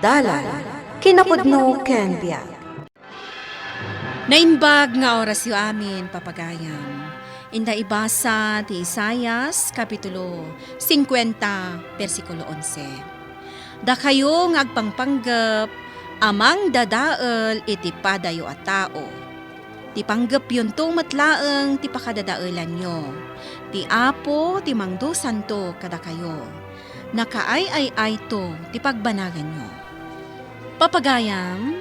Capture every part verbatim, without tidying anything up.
Dalan, kinapudno ken biag. Naimbag nga orasyo amin, papagayam. Inda ibasa ti Isaias, kapitulo singkuenta, bersikulo onse. Dakayo nga agpangpanggep a mangdadael iti padayo a tao. Ti panggepyonto met laeng ti pakadadaelanyo. Ti Apo ti mangdusanto kadakayo. Nakaay-ay-ayto ti pagbanaganyo. Papagayam,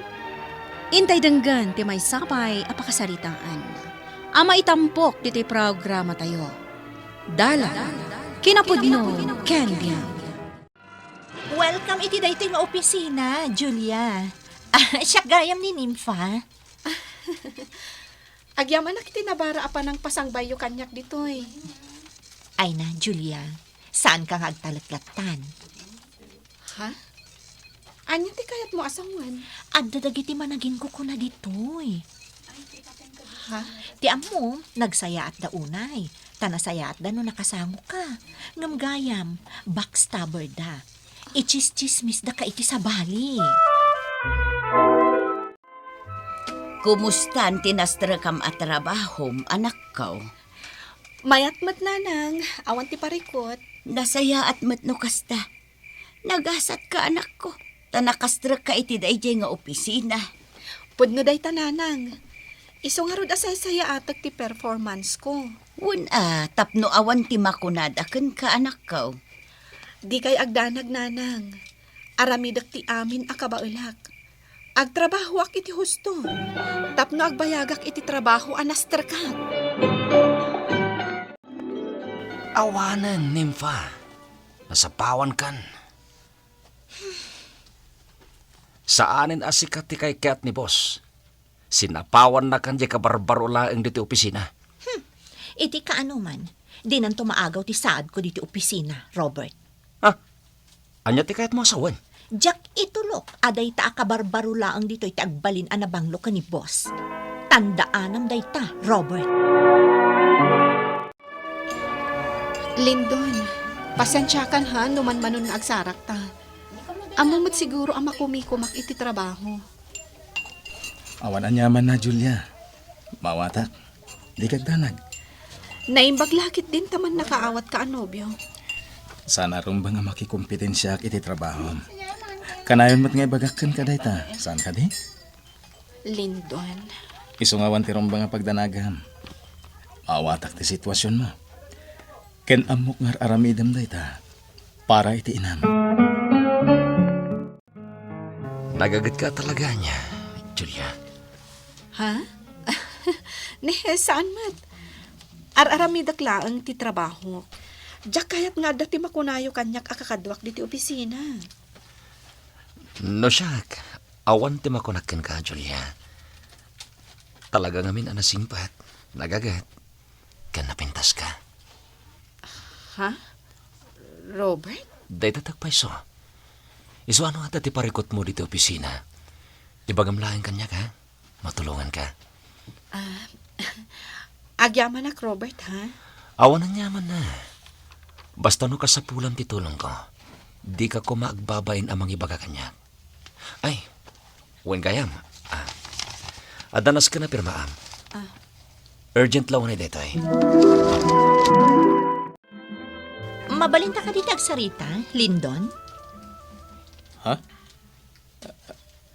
intay denggen ti maysa pay a pakasaritaan a maitampok ditoy programatayo. Dalan, kinapudno, ken biag. Welcome iti daytoy nga opisina, Julia. Ah, siak gayam ni Nympha. Agyamanak iti nabara a panangpasangbayyo kaniak ditoy. Ay na, Julia, saanka nga agtaleklattan. Ha? Ania ti kayatmo a sawen? Adda dagiti managinkukuna ditoy. Ha? Ti ammo, nagsayaatda unay, ta nasayaatda no nakasangoka. Ngem gayam, backstabberda. Ichischismisdaka iti sabali. Kumustan ti nastrekam a trabahom, anakko? Mayat met, nanang, awan ti parikut. Nasayaat met no kasta. Nagasatka, anakko, ta nakastrekka iti daydiay nga opisina. Pudno dayta, nanang. Isu ngarud a saysayaatek ti performance ko. Wen a, tapno awan ti makunada kenka, anakko. Dikay agdanag, nanang. Aramidek ti amin a kabaelak. Agtrabahoak iti husto, tapno agbayagak iti trabaho a nastrekak. Awanen, Nympha. Nasapawankan. Saanen a sika ti kaikayat ni boss. Sinapawannakan diay kabarbaro laeng ditoy opisina. Hmm. Iti kaanoman, dinanto maagaw ti saadko ditoy opisina, Robert. Ah, ania ti kayatmo a sawen? Diak itulok a dayta a kabarbaro laeng ditoy ti agbalin a nabanglo ken ni boss. Tandaanam dayta, Robert. Lindon, pasensiakan ha no manmanon nga agsarakta. Ammo met siguro a makumikumak iti trabaho. Awan aniamanna, Julia. Maawatak. Dika agdanag. Naimbag la ketdin ta mannakaawatka a nobio. Saan a rumbeng a makikompetensiaak iti trabahom. Kanayon met nga ibagak kenka dayta. Saan kadi? Lindon. Isu nga awan ti rumbeng a pagdanagam. Maawatak ti situasionmo. Ken ammok nga ar-aramidem dayta para iti inam. Nagagetka talaga ania, Julia? Ha? Ne, saan met. Ar-aramidek laeng ti trabahok. Diak kayat nga adda ti makunayo kaniak a kakaduak ditoy opisina. No siak, awan ti makunak kenka, Julia. Talaga ngamin a nasingpet, nagaget, ken napintaska. Ha? Robert? Dayta ti agpayso. Isu a no adda ti parikutmo ditoy opisina, ibagam laeng kaniak, ha? Matulonganka. Ah, agyamanak, Robert, ha? Awan aniamanna. Basta no kasapulam ti tulongko, dika koma agbabain a mangibaga kaniak. Ay, wen gayam. Ah, adda nasken a pirmaam. Ah. Urgent la unay daytoy. Mabalinta kadi ti agsarita, Lindon? Ha?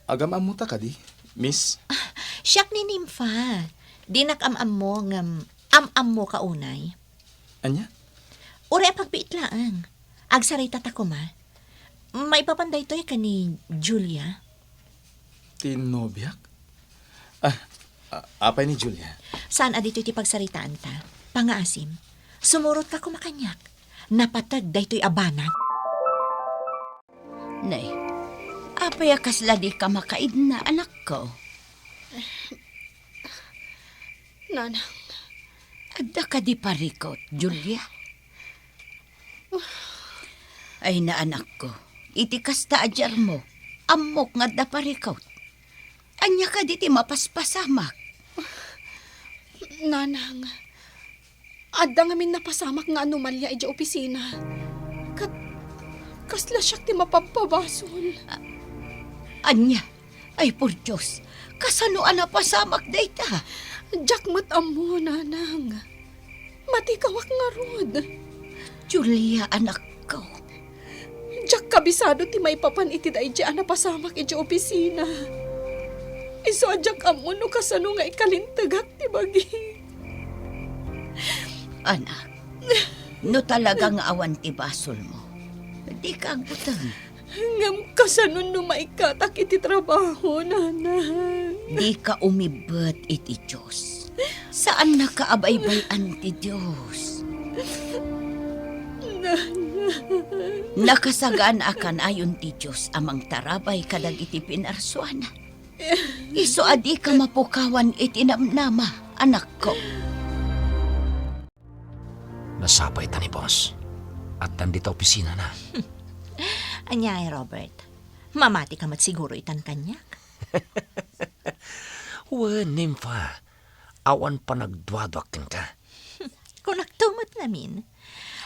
Agam-ammota kadi, Miss? Ah, siak ni Nympha. Dinak am-ammo ngem am-ammoka unay. Ania? Uray a pagbiit laeng. Agsaritata koma. Maipapan daytoy ken ni Julia. Ti nobiak? Ah, a-, apay ni Julia? Saan a ditoy ti pagsaritaanta. Pangaasim. Sumurotka koma kaniak. Napateg daytoy a banag. Nay, apay a kasla dika makaidna, anakko? Nanang. Adda kadi parikut, Julia? Ay na, anakko, iti kasta a diyarmo, ammok nga adda parikut. Ania kadi ti mapaspasamak? Nanang, adda ngamin napasamak nga anomalia idiay opisina. Ket kasla siak ti mapabpabasol. Ah, Ania? Ay, por Dios, kasano a napasamak dayta? Diak met ammo, nanang. Matikawak ngarud. Julia, anakko. Diak kabisado ti maipapan iti daydi a napasamak iti opisina. Isu a diak ammo no kasano nga ikalintegak ti bagi. Anak, no talaga nga awan ti basolmo, dika agbuteng. Ngem kasano no maikkatak iti trabaho, nanang? Dika umibbet iti Dios. Saannaka a baybay-an ti Dios. Nanang. Nakasagana a kanayon ti Dios a mangtarabay kadagiti pinarsuana. Isu a dika mapukawan iti namnama, anakko. Nasapay ta ni boss. Addan dita opisinana. Ania, Robert? Mamati ka met siguro itan kaniak? Wen, Nympha. Awan panagduaduak kenka. Kunakto met ngamin.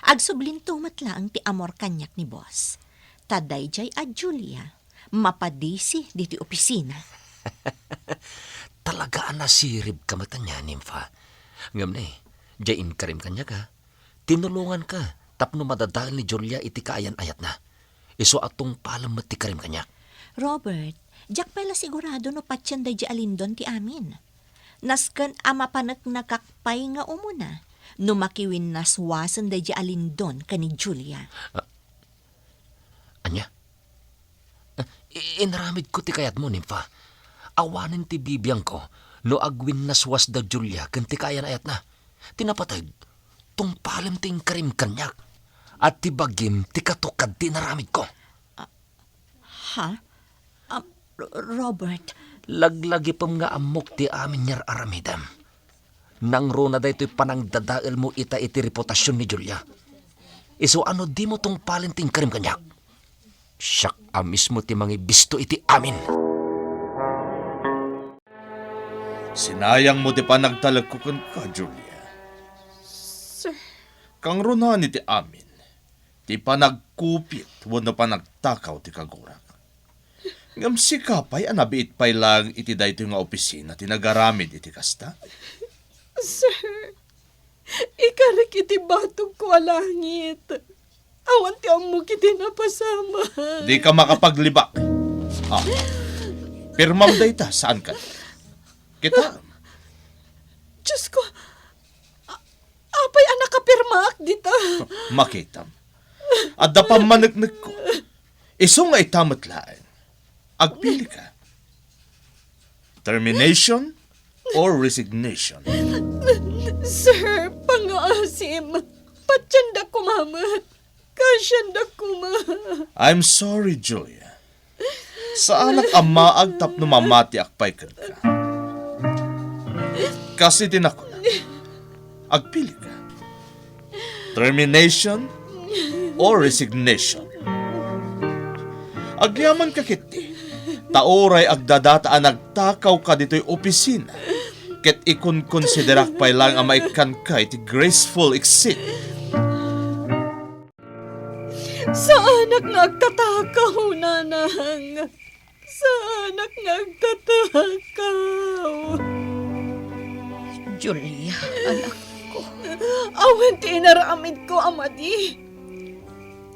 Agsublinto met laeng ti amor kaniak ni boss. Ta daydiay a Julia, mapadisi ditoy opisina. Talaga a nasiribka met ania, Nympha. Ngem ne, diay inkarim kaniak, a. Tinulonganka tapno madadael ni Julia iti kaayan-ayatna. Isu a tungpalem met ti karim kaniak. Robert, diak pay la sigurado no patien daydi a Lindon ti amin. Nasken a mapaneknekak pay nga umuna no makiwinnaswasen daydi a Lindon ken ni Julia. Ah, Ania? Eh, i-, inaramidko ti kayatmo, Nympha. Awanen ti bibiangko no agwinnaswasda Julia ken ti kaayan-ayatna. Ti napateg, tungpalem ti inkarim kaniak. A ti bagim ti katukad ti inaramidko. Ah, ha? Ah, Ro-, Robert. Laglagipem nga ammok ti amin nga ar-aramidem. Nangruna daytoy panangdadaelmo ita iti reputasion ni Julia. Isu a no dimo tungpalen ti inkarim kaniak, siak a mismo ti mangibisto iti amin. Sinayangmo ti panagtalekko kenka, Julia. Sir. Kangrunaan iti amin ti panagkupit wenno panagtakaw ti kagurak. Ngem sika pay a nabiit pay laeng iti daytoy nga opisina ti nagaramid iti kasta? Sir, ikarik iti batogko a langit. Awan ti ammok iti napasamak. Dika makapaglibak. Ah, pirmam dayta, saan ka? Kita. Diyos ko, a-, apay a nakapirmaak dita? Makitam. Adda pammaneknekko. Isu nga ita met laeng. Agpili ka. Termination or resignation? Sir, pangngaasim. Patiendak koma met. Kasiandak koma. I'm sorry, Julia. Saanak a maag tapno mamatiak pay kenka. Kas iti nakuna, agpili ka. Termination or resignation? Agyamanka ketdi, ta uray agdadata a nagtakawka ditoy opisina, ket ikonkonsiderak pay laeng a maikkanka iti graceful exit. Saanak nga agtatakaw, nanang. Saanak nga agtatakaw. Julia, anakko. Awan ti inaramidko a madi.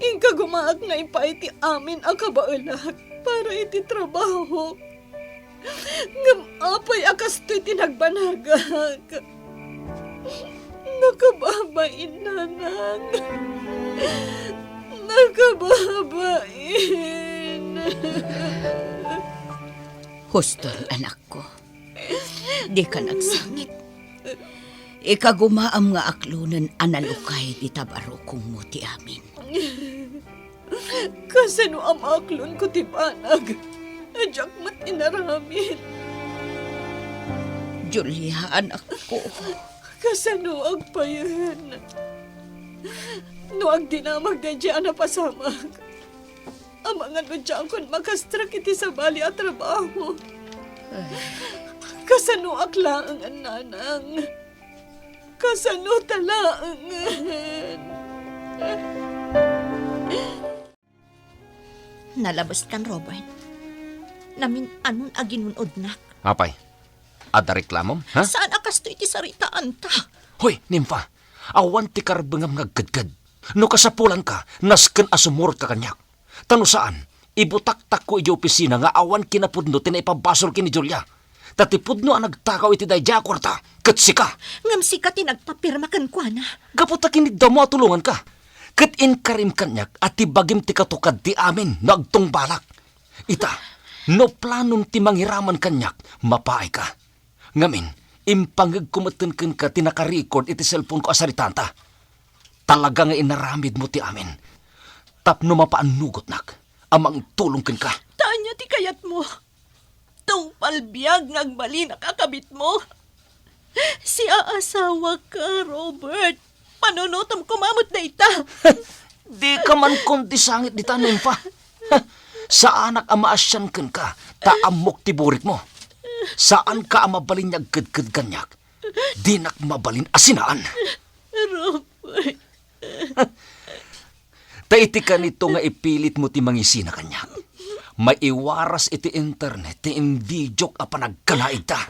Inkagumaak nga ipaay ti amin a kabaelak para iti trabahok. Ngem apay a kastoy ti nagbanagak? Nakababain, nanang. Nakababain. Huston, anakko. Dika nagsangit. Ikagumaam nga aklonen a nalukay dita barukongmo ti amin. Kasano a maaklonko ti banag a diak met inaramid? Julia, anakko. Kasano agpayen? No agdinamag daydi a napasamak, amangan no diakon makastrek iti sabali a trabaho. Ay. Kasanoak laengen, nanang? Kasano ta laengen? Nalabeskan, Robert. Namin-anon a ginun-odnak. Apay? Adda reklamom, ha? Saan a kastoy ti saritaanta? Hoy, Nimfa! Awan ti karbengam nga agkedked. No kasapulanka, nasken a sumurot ka kaniak. Ta no saan, ibutaktakko idiay opisina nga awan kinapudno ti naipabasol ken ni Julia. Ta ti pudno a nagtakaw iti daydiay a kuarta, ket sika. Ngem sika ti nagpapirma kenkuana. Gapu ta kiniddaw mo a tulonganka. Ket inkarim kaniak a ti bagim ti katukad ti amin no agtungbalak. Ita, no planom ti mangiraman kaniak, mapaayka. Ngamin, impangegko metten kenka ti nakarecord iti cellphone-ko a saritaanta. Talaga nga inaramidmo ti amin tapno mapaannugotnak a mangtulong kenka. Ta ania ti kayatmo? Tungpal biag nga agbalinak a kabitmo? Siaasawaka, Robert. Panunotam koma met dayta. Dika man kundi sangit dita, Nimfa. Saanak a maasian kenka, ta ammok ti burikmo. Saanka a mabalin nga agkedked kaniak. Dinak mabalin a sinaan. Robert. Ta iti kanito nga ipilitmo ti mangisina kaniak, maiwaras iti internet ti invidiok a panagkanaigta.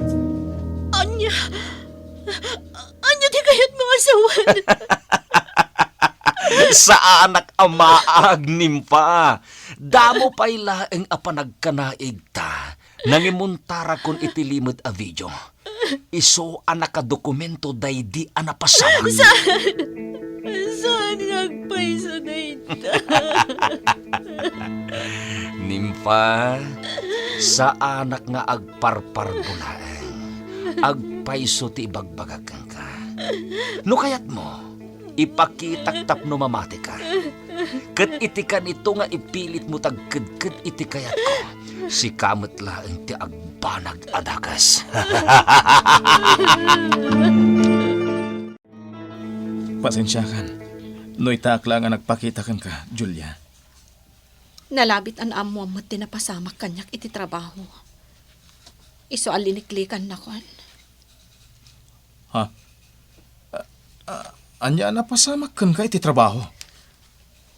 Ania? Ania ti kayatmo nga sawen? Saanak a maag, Nimfa. Damo pay laeng a panagkanaigta nangimuntarakon iti limed a video. Isu a nakadokumento daydi a napasamak. Saan? Saan nga agpayso dayta? Nimfa, saanak nga agparparbo laeng. Agpayso ti ibagbagak kenka. No kayatmo, ipakitak tapno mamatika. Ket iti kanito nga ipilitmo ti agkedked iti kayatko, sika met laeng ti agbanag a dakes. Pasensiakan, no itaak laeng a nagpakita kenka, Julia. Nalabit a naammoam met ti napasamak kaniak iti trabaho. Isu a liniklikannakon. Ha? A-, a-, ania a napasamak kenka iti trabaho?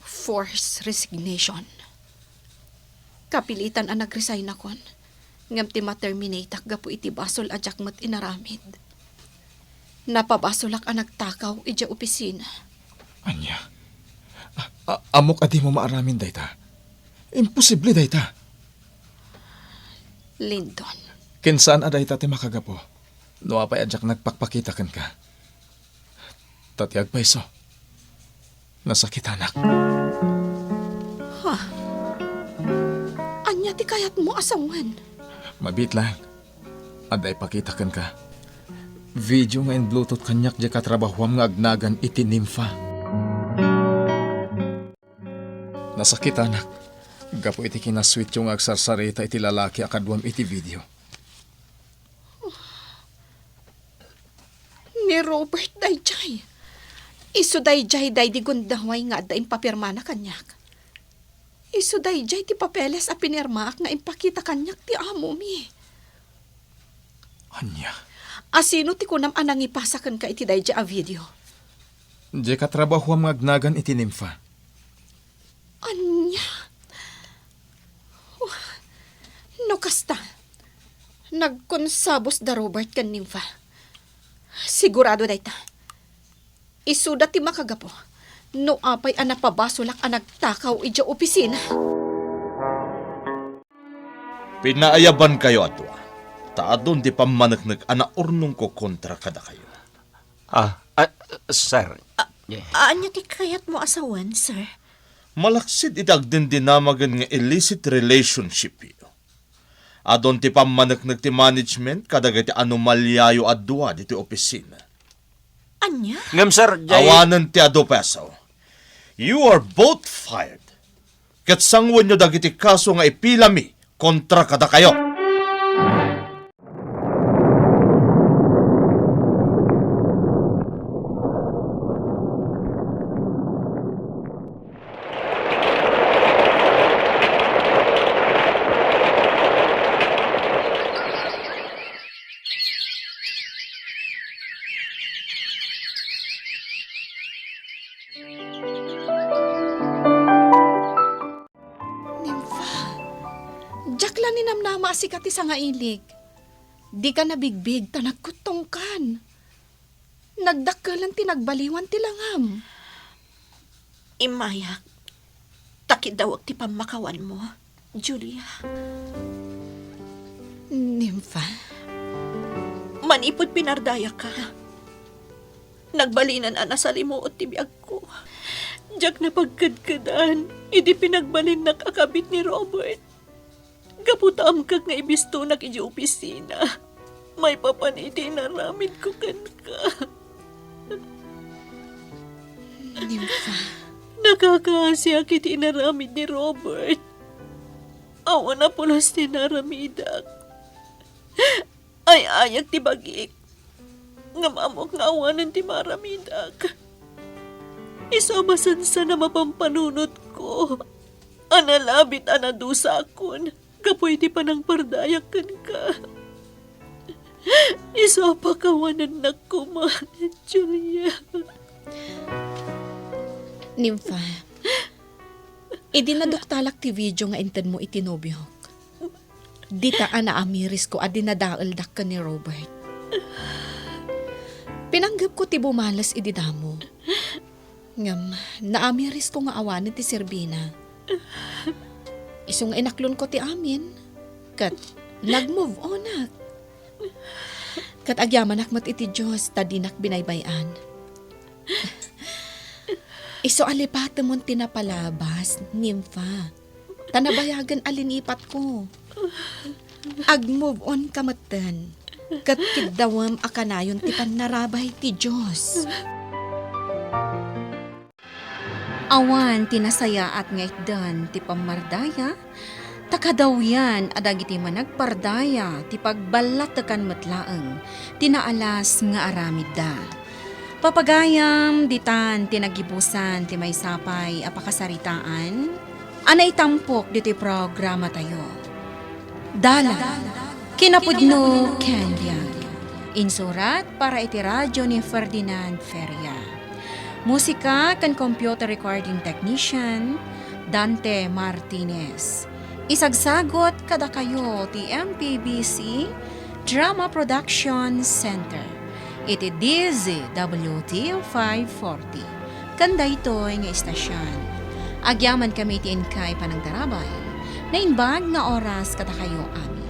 Forced resignation. Kapilitan a nag-resignakon, ngem ti ma-terminateak gapu iti basol a diak met inaramid. Napabasolak a nagtakaw idiay opisina. Ania? A-, a-, ammok a dimo maaramid dayta. Imposible dayta. Lindon. Ken saan a dayta ti makagapu no apay a diak nagpakpakita kenka. Ta ti agpayso, nasakitanak. Ha? Ania ti kayatmo a sawen? Mabiit laeng. Adda ipakita kenka. Video nga in-Bluetooth kaniak diay katrabahoam nga agnagan iti Nimfa. Nasakitanak gapu iti kinasuityo nga agsarsarita iti lalaki a kaduam iti video. Ni Robert daydiay. Isu daydiay daydi gundaway nga adda impapirmana kaniak. Isu daydiay ti papeles a pinirmaak nga impakita kaniak ti amomi. Ania? Asino ti kunam a nangipasa kenka iti daydiay a video? Diay katrabahoam nga agnagan iti Nimfa. Ania? Wah, no kasta, nagkonsabus da Robert ken Nimfa. Sigurado dayta. Isuda ti makagapu no apay a napabasolak a nagtakaw idiay opisina. Pinaayabankayo a dua, ta adun ti pammaneknek a naurnongko kontra kadakayo. Ah, ah, sir. Eh. Ania ti kayatmo a sawen, sir? Malaksid iti agdindinamagen nga illicit relationshipyo, adun ti pammaneknek ti management kadagiti anomaliayo a dua ditoy opisina. Ania? Ngem, sir, jay... Awanen ti adu peso. You are both fired. Ket sanguenyo dagiti kaso nga ipilami kontra kadakayo. Nimfa, Diak la ninamnama a sika ti sangailik. Dika nabigbig ta nagkuttongkan. Nagdakkelan ti nagbaliwan ti langam. Immayak, ta kiddawek ti pammakawanmo, Julia. Nympha. Manipud pinardayaka, nagbalinan a nasalimuot ti biagko. Diak napagkedkedan idi pinagbalinnak a kabit ni Robert. Gapu ta amkak nga ibistonak idiay opisina maipapan iti inaramidko kenka. Nympha. Nakakaasiak iti inaramid ni Robert. Awan a pulos ti inaramidak. Ay-ayak ti bagik. Ngem ammok nga awanen ti maaramidak. Isu a masansan a mapampanunotko a nalabit a nadusakon gapu iti panangpardayak kenka. Isu a pakawanennak koma, Julia. Nympha, idi naduktalak ti video nga intedmo iti nobiok, dita a naamirisko a dinadaeldak ken ni Robert. Pinanggepko ti bumales idi damo. Ngem naamirisko nga awanen ti serbina. Isu nga inaklonko ti amin, ket nag-move onak. Ket agyamanak met iti Dios ta dinak binaybay-an. Isu a lipatemon ti napalabas, Nympha. Ta nabayagen a linipatko. Ag-move on ka metten, ket kiddawem a kanayon ti pannarabay ti Dios. Awan ti nasayaat nga itdan ti pammardaya, ta kadawyan a dagiti managpardaya ti pagballatekan met laeng ti naalas nga aramidda. Papagayam, ditan ti nagibusan ti maysa pay a pakasaritaan a naitampok ditoy programatayo. Dalan, kinapudno ken biag. Insurat para iti radio ni Ferdinand Feria. Musika ken computer recording technician, Dante Martinez. Isagsagot kadakayo ti M P B C Drama Production Center iti D Z W T five forty. Ken daytoy nga istasion, agyamankami iti inkay panangtarabay. Naimbag nga oras kadakayo amin.